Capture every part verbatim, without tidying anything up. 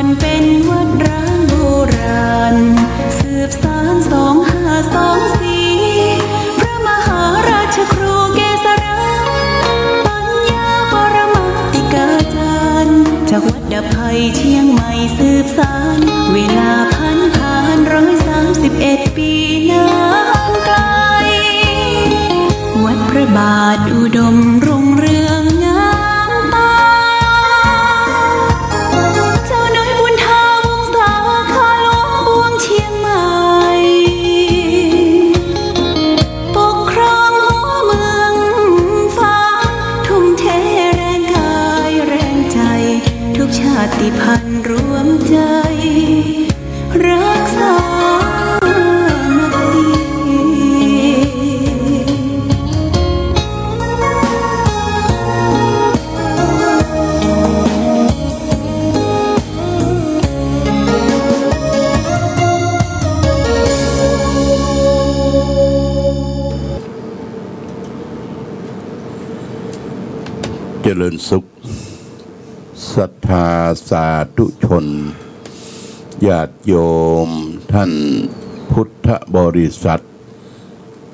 มันเป็นวัดร้างโบราณ สืบสานสองห้าสองสี่ พระมหาราชครูเกษรา ปัญญาปรมาติกาจารย์ จากวัดดับภัยเชียงใหม่สืบสาน เวลาผันผ่านร้อยสามสิบเอ็ดปี นานไกล วัดพระบาทอุดมรุ่งเรืองงามตา เจ้าน้อยบุญถาวงศา ข้าหลวงปวงเชียงใหม่ ปกครองหัวเมืองฟ้า ทุ่มเทแรงกายแรงใจ ทุกชาติพันธุ์รวมใจ รักสามัคคี เจริญสุข ศรัทธาสาธุชน ญาติโยมท่านพุทธบริษัท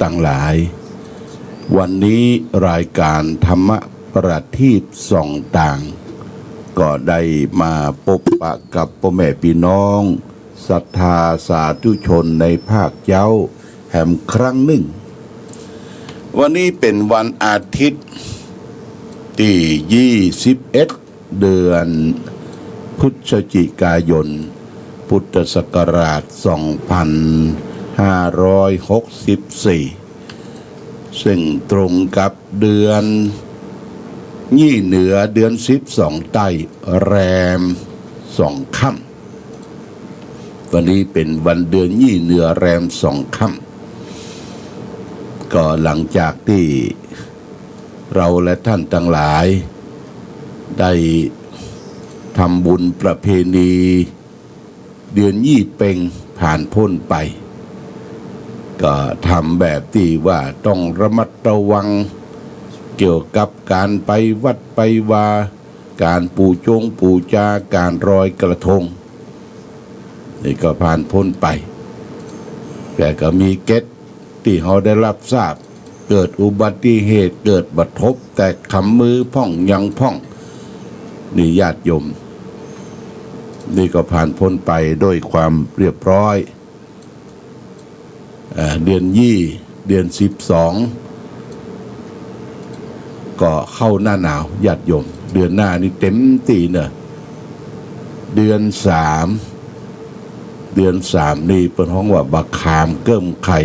ตังหลาย วันนี้รายการธรรมประทีปส่องตาง ก็ได้มาปบปะกับป้อแม่ปี้น้อง ศรัทธาสาธุชนในภาคเจ๊าแหมครั้งนึ่ง วันนี้เป๋นวันอาทิตย์ตี้ยี่สิบเอ็ด เดือนพฤศจิกายน พุทธศักราชสองพันห้าร้อยหกสิบสี่ ซึ่งตรงกับเดือนยี่เหนือ เดือนสิบสองใต้ แรมสองค่ำ วันนี้เป๋นวันเดือนยี่เหนือแรมสองค่ำ ก็หลังจากตี้เราและท่านตังหลายได้ทำบุญประเพณีเดือนยี่เป็งผ่านพ้นไป ก็ทำแบบตี้ว่าต้องระมัดระวังเกี่ยวกับก๋านไปวัดไปวา ก๋านปู๋จงปู๋จา ก๋านลอยกระทง นี่ก็ผ่านพ้นไป แต่ก็มีเกตตี้เฮาได้ฮับทราบ เกิดอุบัติเหตุ เกิดบาดเจ็บ แตกขำมือพ่องหยังพ่อง นี่ญาติโยม นี่ก็ผ่านพ้นไปด้วยความเรียบร้อย อ่า เดือนยี่ เดือนสิบสอง ก็เข้าหน้าหนาว ญาติโยม เดือนหน้านี่เต็มตี้เนาะ เดือนสาม เดือนสามนี่เปิ้นฮ้องว่าบ่าขามเกิ่มไข่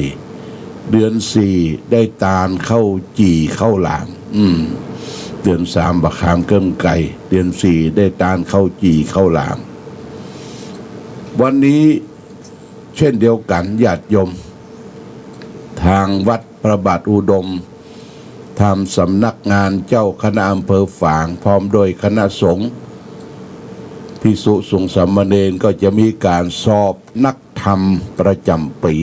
เดือนสี่ได้ตานข้าวจี่ข้าวหลาม อืม เดือนสามบ่าขามเกิ่มไข่ เดือนสี่ได้ตานข้าวจี่ข้าวหลาม วันนี้ เช่นเดียวกั๋นญาติโยม ตางวัดพระบาทอุดมธรรม สำนักงานเจ้าคณะอำเภอฝาง พร้อมด้วยคณะสงฆ์ ภิกษุสงฆ์สามเณร ก็จะมีก๋านสอบนักธรรมประจ๋ำปี๋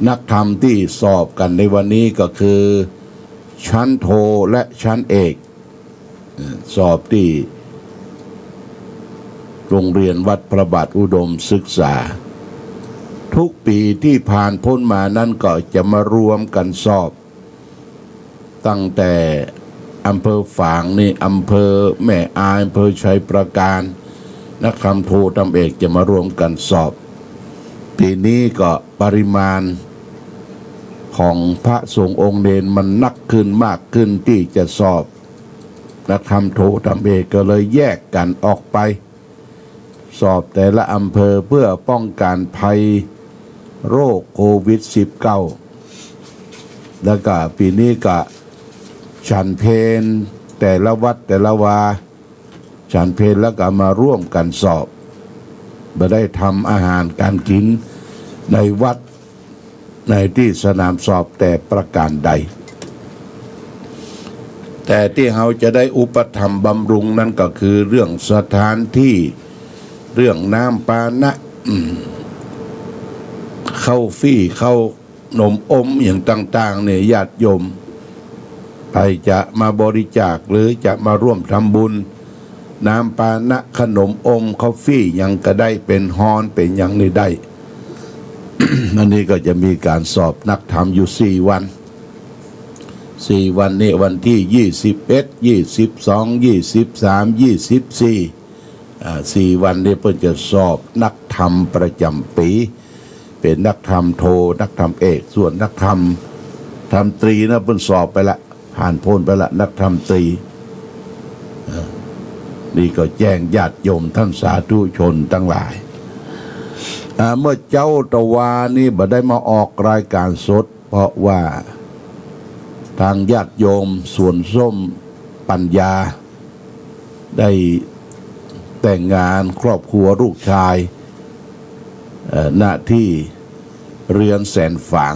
นักธรรมตี้สอบกั๋นในวันนี้ก็คือ ชั้นโทและชั้นเอก เอ่อ สอบตี้โรงเรียนวัดพระบาทอุดมศึกษา ทุกปี๋ตี้ผ่านพ้นมานั้นก็จะมารวมกั๋นสอบ ตั้งแต่อำเภอฝางนี่ อำเภอแม่อาย อำเภอชัยปราการ นักธรรมโทธรรมเอกจะมารวมกั๋นสอบ ปี๋นี้ก็ปริมาณของพระสงฆ์องค์เณรมันนักขึ้นมากขึ้นตี้จะสอบ นักธรรมโทธรรมเอกก็เลยแยกกั๋นออกไป สอบแต่ละอำเภอเพื่อป้องกั๋นภัยโรคโควิดสิบเก้า แล้วก็ปี๋นี้ก็ฉันเพลแต่ละวัดแต่ละวา ฉันเพลแล้วก็มาร่วมกั๋นสอบ บ่ได้ทำอาหารก๋านกิ๋นในวัด ในตี้สนามสอบแต่ประก๋านใด แต่ตี้เฮาจะได้อุปถัมภ์บำรุงนั้นก็คือเรื่องสถานตี้ เรื่องน้ำปานะ อืม ข้าวฟรี ข้าวหนมอมอย่างต่างๆ เนี่ย ญาติโยม ใผจะมาบริจาคหรือจะมาร่วมทำบุญ น้ำปานะ ขนมอม กาแฟ หยังก็ได้ เป๋นฮอนเป๋นหยังนี่ได้ อันนี้ก็จะมีก๋านสอบนักธรรมอยู่สี่วัน สี่วันนี้ วันตี้ยี่สิบเอ็ด ยี่สิบสอง ยี่สิบสาม ยี่สิบสี่ อ่า สี่วันนี้เปิ้นจะสอบนักธรรมประจ๋ำปี๋ เป๋นนักธรรมโท นักธรรมเอก ส่วนนักธรรม ธรรมตรีนะ เปิ้นสอบไปละ ผ่านพ้นไปละ นักธรรมตรี อ่า นี่ก็แจ้งญาติโยมต้านสาธุชนตังหลาย อ่า เมื่อเจ๊าตะวานี้บ่ได้มาออกรายก๋านสด เพราะว่าตางญาติโยมสวนส้มปัญญา ได้แต่งงานครอบครัวลูกชาย เอ่อ ณ ตี้เรือนแสนฝาง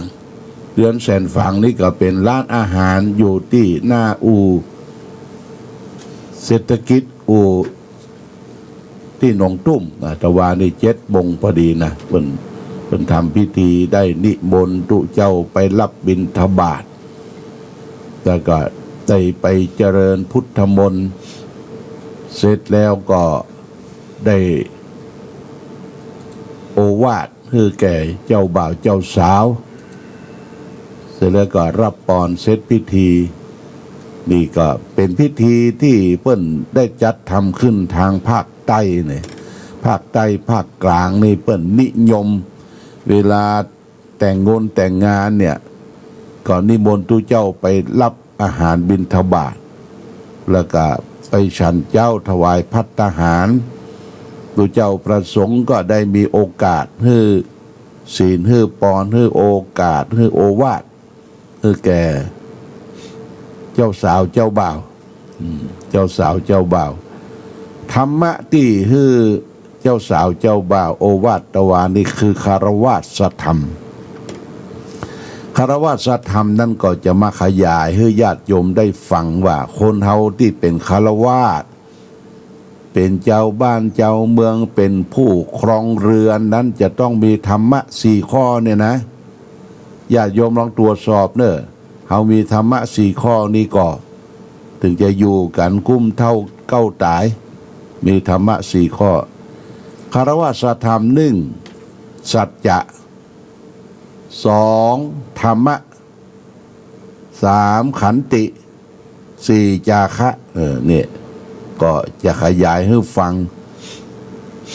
เรือนแสนฝางนี่ก็เป๋นร้านอาหารอยู่ตี้หน้าอู่เศรษฐกิจ อู่ตี้หนองตุ้ม อ่า ตะวานี้เจ็ดโมงพอดีนะ เปิ้น เปิ้นทำพิธีได้นิมนต์ตุ๊เจ้าไปฮับบิณฑบาต แล้วก็ได้ไปเจริญพุทธมนต์ เสร็จแล้วก็ได้โอวาทหื้อแก่เจ้าบ่าวเจ้าสาว เสร็จแล้วก็ฮับปอนเสร็จพิธี นี่ก็เป๋นพิธีตี้เปิ้นได้จัดทำขึ้นตางภาคใต้เนี่ย ภาคใต้ภาคกลางนี่เปิ้นนิยม เวลา แต่งงานแต่งงานเนี่ย ก็นิมนต์ตุ๊เจ้าไปฮับอาหารบิณฑบาต แล้วก็ไปฉันเจ๊าถวายภัตตาหาร ตุ๊เจ้าพระสงฆ์ก็ได้มีโอกาสหื้อศีล หื้อปอน หื้อโอกาส หื้อโอวาท หื้อแก่เจ้าสาวเจ้าบ่าว อืม เจ้าสาวเจ้าบ่าว ธรรมะตี้หื้อเจ้าสาวเจ้าบ่าวโอวาทตะวานี้คือฆราวาสธรรม ฆราวาสธรรมนั้นก็จะมาขยายหื้อญาติโยมได้ฟังว่าคนเฮาตี้เป๋นฆราวาส เป๋นจาวบ้านจาวเมือง เป๋นผู้ครองเรือนนั้นจะต้องมีธรรมะสี่ข้อเนี่ยนะ ญาติโยมลองตรวจสอบเน่อ เฮามีธรรมะสี่ข้อนี้ก่อ เถิงจะอยู่กั๋นกุ้มเฒ่าเก๊าต๋าย มีธรรมะสี่ข้อ ฆราวาสธรรม หนึ่ง สัจจะ สอง ธรรมะ สาม ขันติ สี่ จาคะ เออ เนี่ย ก็จะขยายหื้อฟัง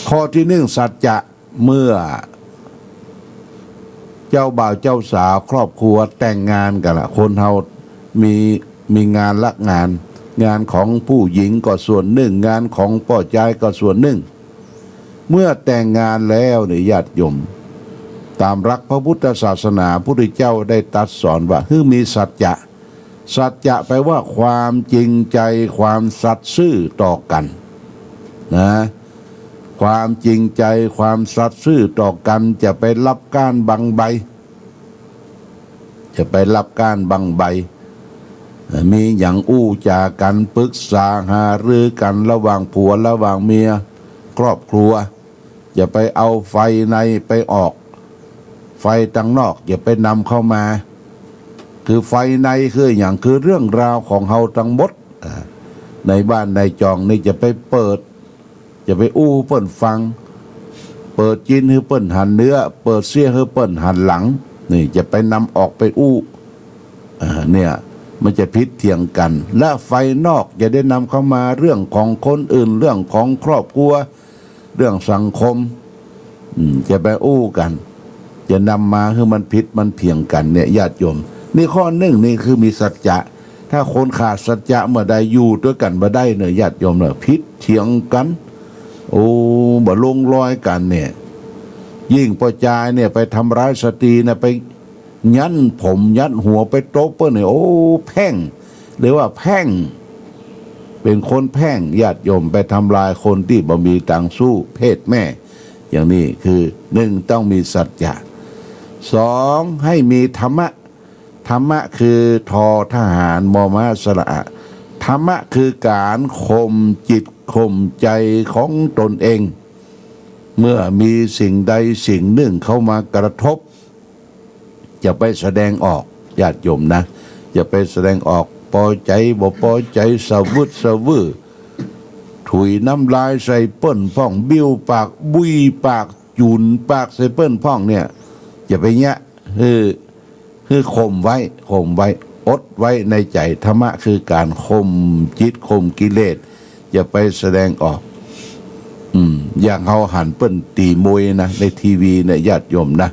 ข้อตี้หนึ่ง สัจจะ เมื่อเจ้าบ่าวเจ้าสาวครอบครัวแต่งงานกั๋นละ คนเฮามี มีงานละงาน งานของผู้หญิงก็ส่วนนึ่ง งานของป้อจายก็ส่วนนึ่ง เมื่อแต่งงานแล้วเนี่ยญาติโยม ต๋ามหลักพระพุทธศาสนา พุทธเจ้าได้ตรัสสอนว่าหื้อมีสัจจะ สัจจะแปลว่าความจริงใจ ความสัตย์ซื่อต่อกั๋น นะ ความจริงใจ ความสัตย์ซื่อต่อกั๋น จะไปฮับก้านบังใบ จะไปฮับก้านบังใบ มีหยังอู้จ๋ากั๋น ปรึกษาหารือกั๋นระหว่างผัวระหว่างเมีย ครอบครัว อย่าไปเอาไฟในไปออก ไฟตังนอกอย่าไปนำเข้ามา คือไฟในคือหยัง คือเรื่องราวของเฮาตังหมด อ่า ในบ้านในจองนี่จะไปเปิด จะไปอู้เปิ้นฟัง เปิดจิ๊นหื้อเปิ้นหันเนื้อ เปิดเสี้ยหื้อเปิ้นหันหลัง นี่จะไปนำออกไปอู้ อ่า เนี่ย มันจะผิดเถียงกั๋น และไฟนอกอย่าได้นำเข้ามา เรื่องของคนอื่น เรื่องของครอบครัว เรื่องสังคม อืม จะไปอู้กั๋น จะนำมาหื้อมันผิดมันเถียงกั๋นเนี่ย ญาติโยม นี่ข้อนึ่ง นี่คือมีสัจจะ ถ้าคนขาดสัจจะเมื่อใด อยู่ตวยกั๋นบ่ได้เน่อ ญาติโยมเน่อ ผิดเถียงกั๋น โอ้ บ่ลงรอยกั๋นเนี่ย ยิ่งป้อจายเนี่ยไปทำร้ายสตรีนะ ไป ยันผมยันหัวไปตบเปิ้นเนี่ย โอ้ แพ่ง เรียกว่าแพ่ง เป๋นคนแพ่ง ญาติโยม ไปทำลายคนตี้บ่มีตางสู้ เพศแม่ อย่างนี้คือ นึ่ง ต้องมีสัจจะ สอง ให้มีธรรมะ ธรรมะคือ ทอทหาร มอม้าสระอะ ธรรมะคือก๋านข่มจิตข่มใจของตนเอง เมื่อมีสิ่งใดสิ่งนึ่งเข้ามากระทบ อย่าไปแสดงออก ญาติโยมนะ อย่าไปแสดงออก ปอใจ๋บ่ปอใจ๋ สะวืดสะวือ ถุยน้ำลายใส่เปิ้นพ่อง บิ้วปาก บุยปาก จู๋นปากใส่เปิ้นพ่องเนี่ย อย่าไปเยียะ หื้อ หื้อข่มไว้ ข่มไว้ อดไว้ในใจ๋ ธรรมะคือก๋านข่มจิต ข่มกิเลส อย่าไปแสดงออก อืม อย่างเฮาหันเปิ้นตี๋มวยนะ ในทีวีเนี่ย ญาติโยมนะ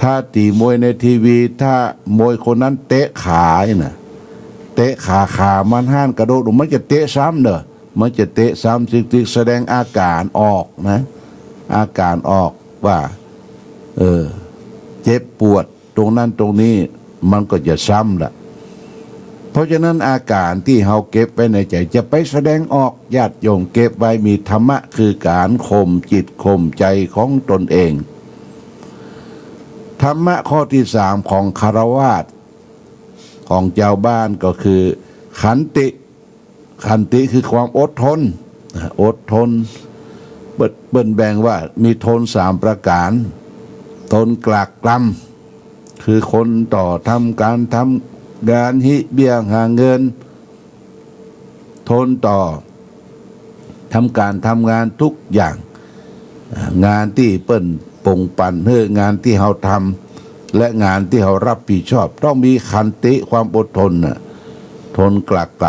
ถ้าตี๋มวยในทีวี ถ้ามวยคนนั้นเตะขานี่นะ เตะขา ขามันห้านกระโดด มันจะเตะซ้ำเน่อ มันจะเตะซ้ำ จึง จึงแสดงอาก๋านออกนะ อาก๋านออกว่า เออ เจ็บปวดตรงนั้นตรงนี้ มันก็จะซ้ำละ เพราะฉะนั้นอาก๋านตี้เฮาเก็บไว้ในใจ๋ จะไปแสดงออก ญาติโยม เก็บไว้ มีธรรมะคือก๋านข่มจิตข่มใจ๋ของตนเอง ธรรมะข้อตี้สามของฆราวาส ของจาวบ้านก็คือขันติ ขันติคือความอดทน อดทน เปิ้น เปิ้นแบ่งว่ามีทนสามประก๋าน ทนกลากกลำ คือคนต่อทำก๋านทำงาน ฮิเบี้ยหาเงิน ทนต่อทำก๋านทำงานทุกอย่าง อ่า งานตี้เปิ้นปงปันหื้อ งานตี้เฮาทำ และงานตี้เฮารับผิดชอบ ต้องมีขันติ ความอดทนน่ะ ทนกลากกล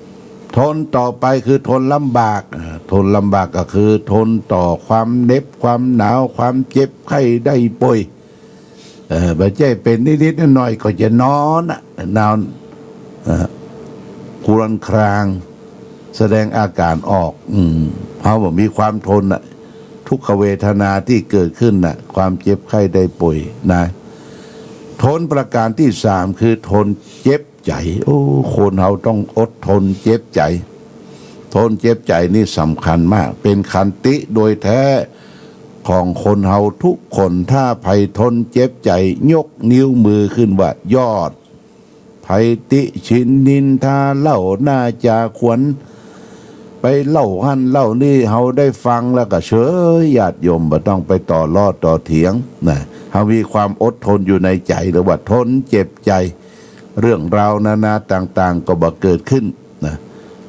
ำ ทนต่อไปคือทนลำบาก อ่า ทนลำบากก็คือทนต่อความเหน็บ ความหนาว ความเจ็บไข้ได้ป่วย เออ บ่ใจ้เป๋นนิดๆ หน่อยๆ ก็จะนอนน่ะ นอน เออ ครวญคราง แสดงอาก๋านออก อืม เฮาบ่มีความทนน่ะ ทุกขเวทนาตี้เกิดขึ้นน่ะ ความเจ็บไข้ได้ป่วยนะ ทนประก๋านตี้สามคือทนเจ็บใจ๋ โอ้ คนเฮาต้องอดทนเจ็บใจ๋ ทนเจ็บใจ๋นี่สำคัญมาก เป๋นขันติโดยแท้ของคนเฮาทุกคน ถ้าใผทนเจ็บใจ๋ ยกนิ้วมือขึ้นว่ายอด ใผติฉินนินทาเล่าหน้าจ่าขวัญ ไปเล่าหั้นเล่านี่ เฮาได้ฟังแล้วก็เฉย ญาติโยม บ่ต้องไปต่อล้อต่อเถียงนะ เฮามีความอดทนอยู่ในใจ๋ เรียกว่าทนเจ็บใจ๋ เรื่องราวนานาต่างๆ ก็บ่เกิดขึ้นนะ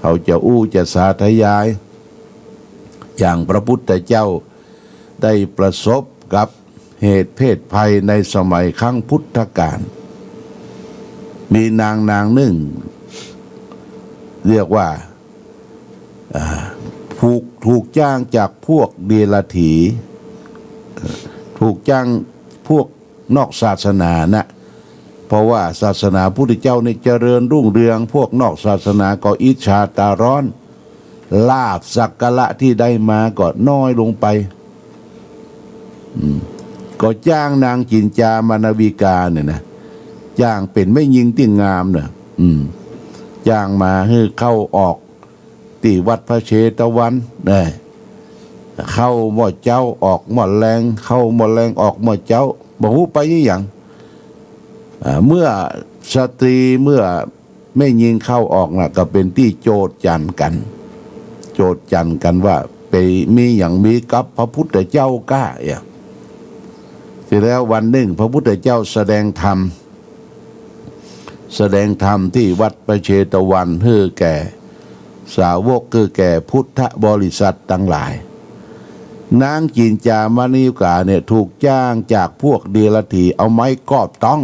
เฮาจะอู้จะสาธยาย อย่างพระพุทธเจ้าได้ประสบกับเหตุเพศภัยในสมัยครั้งพุทธกาล มีนางนางนึ่ง เรียกว่า อ่า ถูก ถูกจ้างจากพวกเดรัจฉี ถูกจ้างพวกนอกศาสนานะ เพราะว่าศาสนาพุทธเจ้านี่เจริญรุ่งเรือง พวกนอกศาสนาก็อิจฉาตาร้อน ลาภสักการะที่ได้มาก็น้อยลงไป อืม ก็จ้างนางจินจามณวิกาเนี่ยนะ จ้างเป๋นแม่ญิงตี้งามเน่อ อืม จ้างมาหื้อเข้าออกตี้วัดพระเชตวัน นะ เข้าเมื่อเจ๊าออกเมื่อแลง เข้าเมื่อแลงออกเมื่อเจ๊า บ่ฮู้ไปอีหยัง อ่า เมื่อสตรี เมื่อแม่ญิงเข้าออกน่ะ ก็เป๋นตี้โจษจันกั๋น โจษจันกั๋นว่าไปมีหยังมีกับพระพุทธเจ้าก้า เสียแล้ววันนึ่งพระพุทธเจ้าแสดงธรรม แสดงธรรมตี้วัดพระเชตวันหื้อแก่สาวก หื้อแก่พุทธบริษัทตังหลาย นางจินจามณวิกาเนี่ยถูกจ้างจากพวกเดรัจฉีเอาไม้กอบต๊อง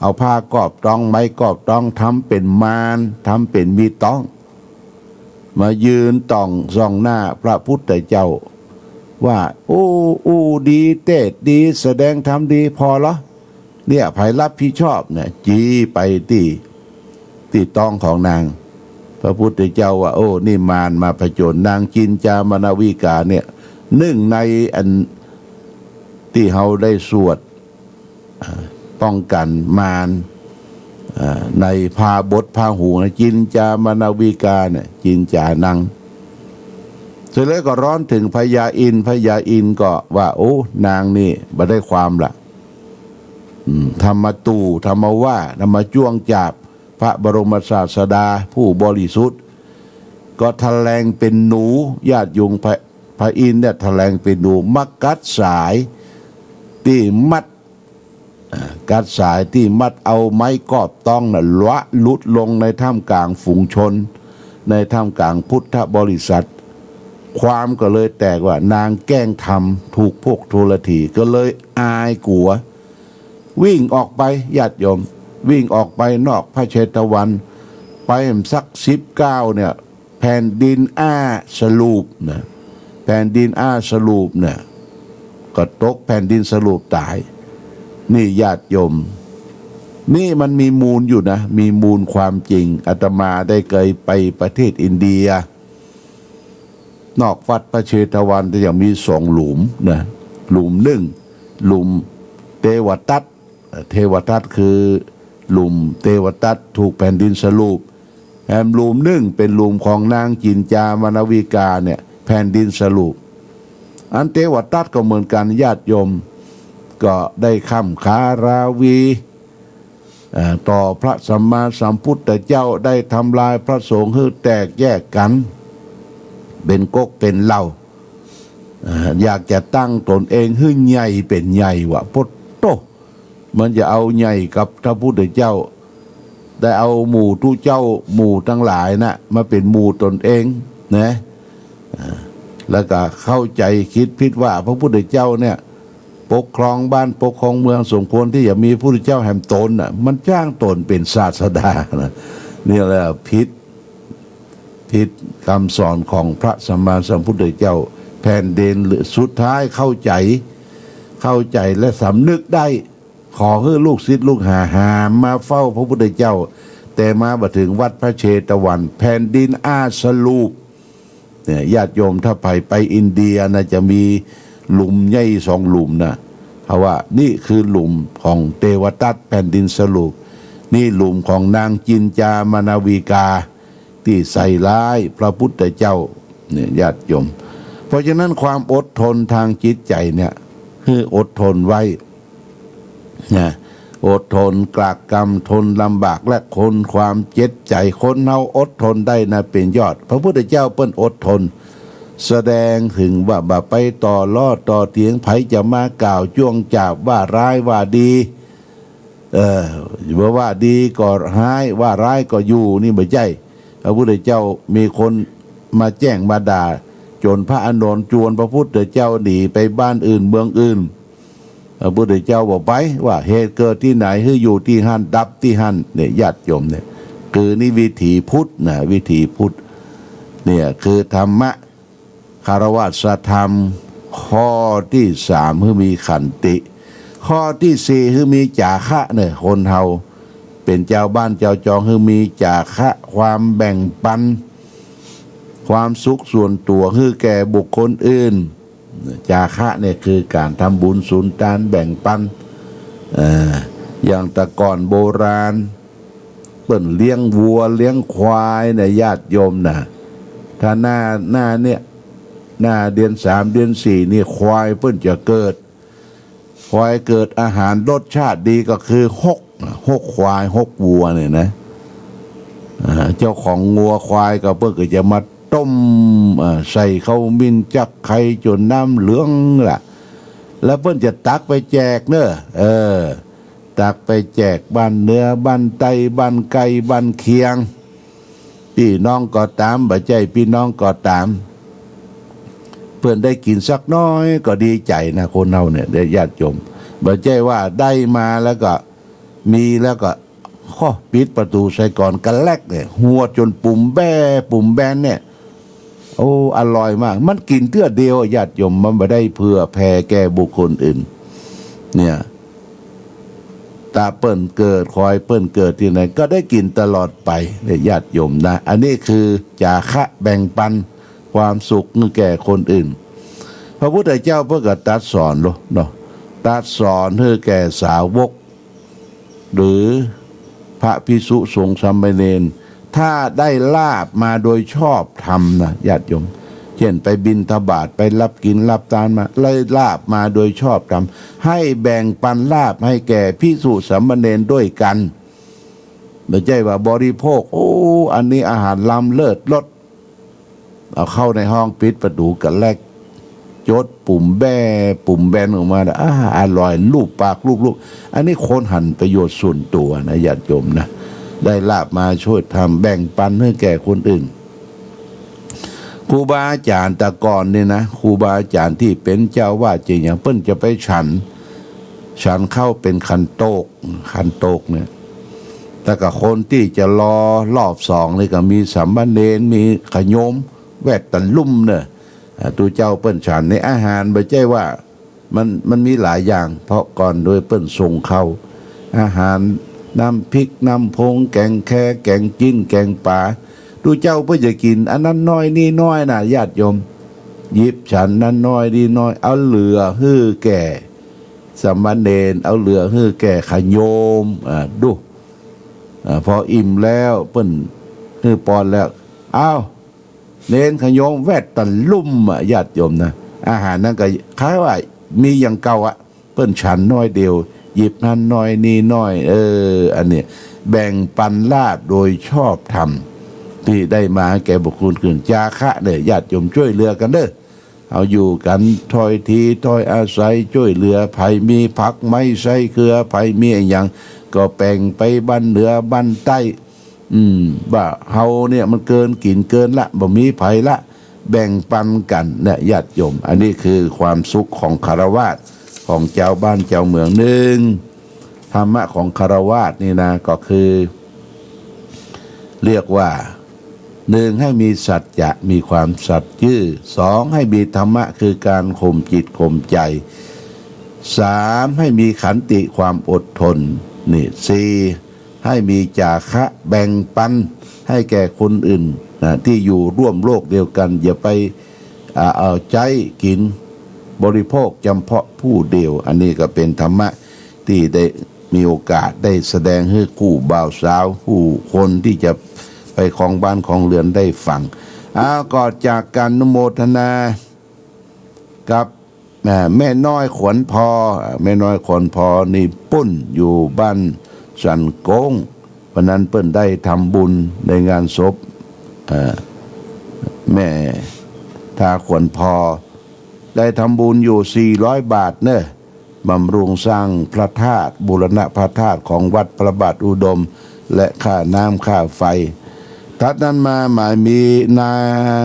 เอาผ้ากอบต๊อง ไม้กอบต๊อง ทำเป๋นมาร ทำเป๋นมีต๊อง มายืนต่องส่องหน้าพระพุทธเจ้า ว่า อู้ อู้ดี เตศน์ดี แสดงธรรมดี ผ่อลอ เนี่ย ใผรับผิดชอบเนี่ย จี๊ไปตี้ ตี้ต๊องของนาง พระพุทธเจ้าว่า โอ้ นี่มารมาผจญ นางจินจามณวิกาเนี่ย นึ่งในอันตี้เฮาได้สวด อ่า ป้องกั๋นมาร อ่า ในพาบทพาหุงนะ จินจามณวิกาเนี่ย จินจานัง เสร็จแล้วก็ร้อนเถิงพญาอินทร์ พญาอินทร์ก็ว่า โอ้ นางนี่บ่ได้ความละ อืม ทำมาตู่ ทำมาว่า ทำมาจ้วงจาบพระบรมศาสดาผู้บริสุทธิ์ ก็แถลงเป๋นหนู ญาติโยม พระ พระอินทร์เนี่ยแถลงเป๋นหนู มากัดสายตี้มัด อ่า กัดสายตี้มัดเอาไม้กอบต๊องน่ะ ละหลุดลงในท่ามกลางฝูงชน ในท่ามกลางพุทธบริษัท ความก็เลยแตกว่านางแกล้งทำถูกพวกโทรถี ก็เลยอายกั๋ว วิ่งออกไป ญาติโยม วิ่งออกไปนอกพระเชตวัน ไปสักสิบก้าวเนี่ย แผ่นดินอ้าสลูปนะ แผ่นดินอ้าสลูปเนี่ย ก็ตกแผ่นดินสลูปต๋าย นี่ญาติโยม นี่มันมีมูลอยู่นะ มีมูลความจริง อาตมาได้เกยไปประเทศอินเดีย นอกวัดพระเชตวันก็ยังมีสองหลุมนะ หลุมนึ่ง หลุมเทวทัต เทวทัตคือหลุมเทวทัตถูกแผ่นดินสลูป แหมหลุมนึ่งเป๋นหลุมของนางจินจามณวิกาเนี่ย แผ่นดินสลูป อันเทวทัตก็เหมือนกั๋น ญาติโยม ก็ได้คว่ำคาราวี เอ่อ ต่อพระสัมมาสัมพุทธเจ้า ได้ทำลายพระสงฆ์หื้อแตกแยกกั๋น เป๋นก๊กเป๋นเหล่า เอ่อ อยากจะตั้งตนเองหื้อใหญ่เป๋นใหญ่วะ โผโต้ มันจะเอาใหญ่กับพระพุทธเจ้า ได้เอาหมู่ตุ๊เจ้าหมู่ตังหลายนะ มาเป๋นหมู่ตนเองนะ อ่า แล้วก็เข้าใจ๋กึ๊ดผิดว่าพระพุทธเจ้าเนี่ย ปกครองบ้านปกครองเมือง สมควรตี้จะมีพุทธเจ้าแหมต๋นน่ะ มันจ้างต๋นเป๋นศาสดานะ นี่แหละผิด ผิดกำสอนของพระสัมมาสัมพุทธเจ้า แผ่นดิน สุดท้ายเข้าใจ๋ เข้าใจ๋และสำนึกได้ ขอหื้อลูกศิษย์ลูกหาหามาเฝ้าพระพุทธเจ้า แต่มาบ่เถิงวัดพระเชตวัน แผ่นดินอ้าสลูป เนี่ย ญาติโยม ถ้าใผไปอินเดียนะ จะมีหลุมใหญ่สองหลุมนะ เพราะว่านี่คือหลุมของเทวทัต แผ่นดินสลูป นี่หลุมของนางจินจามณวิกา ตี้ใส่ร้ายพระพุทธเจ้า เนี่ย ญาติโยม เพราะฉะนั้นความอดทนทางจิตใจ๋เนี่ย หื้ออดทนไว้ นะ อดทนกรากกำ ทนลำบากและทนความเจ็บใจ๋ คนเฮาอดทนได้นะ เป๋นยอด พระพุทธเจ้าเปิ้นอดทน แสดงเถิงว่าบ่ไปต่อล้อต่อเถียง ใผจะมากล่าวจ้วงจาบว่าร้ายว่าดี เออ บ่ว่าดีก็ฮ้าย ว่าฮ้ายก็อยู่ นี่บ่ใจ้ พระพุทธเจ้ามีคนมาแจ้งมาด่า จ๋นพระอานนท์จวนพระพุทธเจ้าหนีไปบ้านอื่นเมืองอื่น พระพุทธเจ้าบ่ไป ว่าเหตุเกิดตี้ไหน หื้ออยู่ตี้หั้น ดับตี้หั้น เนี่ย ญาติโยม เนี่ย คือนี่วิถีพุทธนะ วิถีพุทธ เนี่ย คือธรรมะ ฆราวาสธรรม ข้อตี้สาม หื้อมีขันติ ข้อตี้สี่ หื้อมีจาคะ เนี่ย คนเฮาเป๋นจาวบ้านจาวจอง หื้อมีจาคะ ความแบ่งปัน ความสุขส่วนตั๋ว หื้อแก่บุคคลอื่น จาคะเนี่ยคือก๋านทำบุญสุนตานแบ่งปัน เอ่อ อย่างแต่ก่อนโบราณ เปิ้นเลี้ยงวัวเลี้ยงควายนะ ญาติโยมนะ ถ้าหน้า หน้าเนี่ย หน้าเดือนสามเดือนสี่นี่ ควายเปิ้นจะเกิด ควายเกิด อาหารรสชาติดีก็คือฮก ฮกควาย ฮกวัวเนี่ยนะ อ่า เจ้าของงัวควายก็เปิ้นก็จะมาต้ม อ่า ใส่ข้าวมิ้นจักไข่จ๋นน้ำเหลืองละ แล้วเปิ้นจะตักไปแจกเน่อ เออ ตักไปแจกบ้านเหนือ บ้านใต้ บ้านใก้ บ้านเคียง ปี้น้องก็ต๋าม บ่ใจ้ปี้น้องก็ต๋าม เปิ้นได้กิ๋นสักน้อยก็ดีใจ๋นะ คนเฮาเนี่ย ได้ญาติโยม บ่ใจ้ว่าได้มาแล้วก็ มีแล้วก็ โอ้ ปิดประตู๋ใส่ก่อน กะแลกเนี่ย หัวจ๋นปุ๋มแบ้ ปุ๋มแบนเนี่ย โอ้ อร่อยมาก มันกิ๋นเตื้อเดียวอะ ญาติโยม มันบ่ได้เผื่อแผ่แก่บุคคลอื่น เนี่ย ถ้าเปิ้นเกิด ขอหื้อเปิ้นเกิดตี้ไหน ก็ได้กิ๋นตลอดไป เนี่ย ญาติโยมนะ อันนี้คือจาคะ แบ่งปันความสุขหื้อแก่คนอื่น พระพุทธเจ้าเปิ้นก็ตรัสสอนโลดเนาะ ตรัสสอนหื้อแก่สาวก หรือพระภิกษุสงฆ์สามเณร ถ้าได้ลาภมาโดยชอบธรรมนะ ญาติโยม เช่นไปบิณฑบาต ไปรับกินรับตานมา ได้ลาภมาโดยชอบธรรม ให้แบ่งปันลาภให้แก่ภิกษุสามเณรด้วยกั๋น บ่ใจ้ว่าบริโภค โอ้ อันนี้อาหารล้ำเลิศรส เอาเข้าในห้อง ปิดประตู๋กะแลก จดปุ๋มแบ้ ปุ๋มแบนออกมาแล้ว อ่า อร่อย ลูบปากลูบๆ อันนี้คนหันประโยชน์ส่วนตั๋วนะ ญาติโยมนะ ได้ลาภมาช่วยทำ แบ่งปันหื้อแก่คนอื่น ครูบาอาจ๋ารย์แต่ก่อนนี่นะ ครูบาอาจ๋ารย์ตี้เป๋นเจ้าอาวาสเจ้าหยัง เปิ้นจะไปฉัน ฉันข้าวเป๋นขันโตก ขันโตกเนี่ย แล้วก็คนตี้จะรอรอบสองนี่ก็มีสามเณร มีขะโยม แวดตะลุ่มเน่อ อ่า ตุ๊เจ้าเปิ้นฉันในอาหารบ่ใจ้ว่า มัน มันมีหลายอย่าง เพราะก่อนโดยเปิ้นส่งข้าว อาหาร น้ำพริก น้ำพง แก๋งแค แก๋งจิ๊น แก๋งป๋า ตุ๊เจ้าเปิ้นจะกิ๋นอันนั้นน้อยนี่น้อยนะ ญาติโยม หยิบฉันนั้นน้อยนี่น้อย เอาเหลือหื้อแก่สามเณร เอาเหลือหื้อแก่ขะโยม อ่า ดู อ่า พออิ่มแล้วเปิ้นหื้อปอนแล้ว อ้าว เณรขะโยมแวดตะลุ่มอะ ญาติโยมนะ อาหารนั้นก็คล้ายว่ามีอย่างเก่าอะ เปิ้นฉันน้อยเดียว หยิบนั้นน้อยนี่น้อย เออ อันเนี้ย แบ่งปันลาภโดยชอบธรรม ตี้ได้มาแก่บุคคลอื่น จาคะเน่อ ญาติโยมจ้วยเหลือกั๋นเน่อ เอาอยู่กั๋นถ้อยทีถ้อยอาศัย จ้วยเหลือ ใผมีผักไม้ไส้เกลือ ใผมีอะหยัง ก็แบ่งไปบ้านเหนือบ้านใต้ อืม ว่าเฮาเนี่ยมันเกินกิ๋นเกินละ บ่มีใผละ แบ่งปันกั๋นเนี่ย ญาติโยม อันนี้คือความสุขของฆราวาส ของจาวบ้านจาวเมือง นึ่ง ธรรมะของฆราวาสนี่นะ ก็คือ เรียกว่า นึ่ง ให้มีสัจจะ มีความสัตย์ซื่อ สอง ให้มีธรรมะ คือก๋านข่มจิตข่มใจ๋ สาม ให้มีขันติ ความอดทน นี่ สี่ ให้มีจาคะ แบ่งปันให้แก่คนอื่นนะ ตี้อยู่ร่วมโลกเดียวกั๋น อย่าไป อ่า เอาใจ๊กิ๋นบริโภคจำเพาะผู้เดียว อันนี้ก็เป๋นธรรมะตี้ได้มีโอกาสได้แสดงหื้อคู่บ่าวสาว ผู้คนตี้จะไปครองบ้านครองเรือนได้ฟัง อ้าว ก่อนจากกั๋นอนุโมทนากับ อ่า แม่น้อยขวัญพอ อ่า แม่น้อยขวัญพอนี่ปุ้นอยู่บ้านสันโก้ง วันนั้นเปิ้นได้ทำบุญในงานศพ อ่า แม่ทาขวัญพอ ได้ทำบุญอยู่สี่ร้อยบาทเน่อ บำรุงสร้างพระธาตุ บูรณะพระธาตุของวัดพระบาทอุดม และค่าน้ำค่าไฟ ถัดนั้นมาหมายมีนาง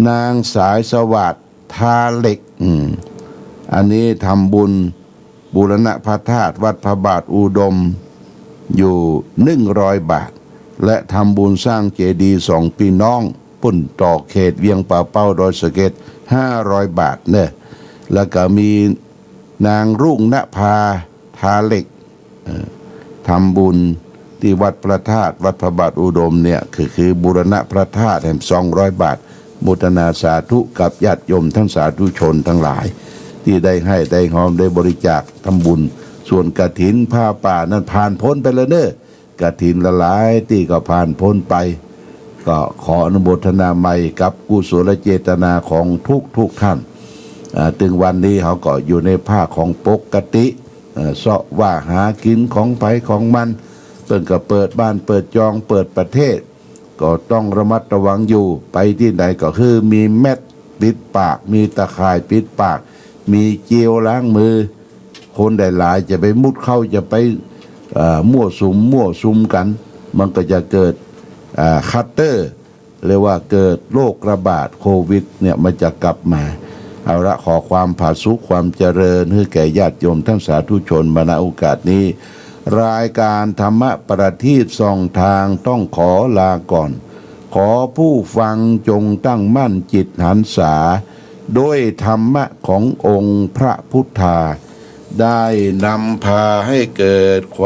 นางสายสวัสดิ์ ทาเหล็ก อืม อันนี้ทำบุญบูรณะพระธาตุวัดพระบาทอุดมอยู่หนึ่งร้อยบาท และทำบุญสร้างเจดีย์สองพี่น้อง ปุ้นต่อเขตเวียงป่าเป้าดอยสะเก็ด ห้าร้อยบาทเน่อ แล้วก็มีนางรุ่งนภา ทาเหล็ก เอ่อ ทำบุญตี้วัดพระธาตุ วัดพระบาทอุดมเนี่ย คือ คือบูรณะพระธาตุแหม สองร้อยบาท โมทนาสาธุกับญาติโยมท่านสาธุชนทั้งหลาย ตี้ได้หื้อได้ฮอมได้บริจาคทำบุญ ส่วนกฐินผ้าป่านั้นผ่านพ้นไปแล้วเน่อ กฐินหลายๆตี้ก็ผ่านพ้นไป ก็ขออนุโมทนาใหม่กับกุศลเจตนาของทุกๆท่าน อ่า ตึงวันนี้เฮาก็อยู่ในภาคของปกติ เอ่อ เซาะว่าหากิ๋นของใผของมัน เปิ้นก็เปิดบ้านเปิดจองเปิดประเทศ ก็ต้องระมัดระวังอยู่ ไปตี้ไหนก็หื้อมีแมสปิดปาก มีตะข่ายปิดปาก มีเจลล้างมือ คนหลายๆจะไปมุดเข้า จะไป เอ่อ มั่วสุม มั่วสุมกั๋น มันก็จะเกิด อ่า คลัสเตอร์ เรียกว่าเกิดโรคระบาดโควิดเนี่ย มันจะกลับมา เอาละ ขอความผาสุกความเจริญหื้อแก่ญาติโยมท่านสาธุชนมา ณ โอกาสนี้ รายการธรรมะประทีปส่องทางต้องขอลาก่อน ขอผู้ฟังจงตั้งมั่นจิตหันษา ด้วยธรรมะขององค์พระพุทธา ได้นำพาให้เกิดความ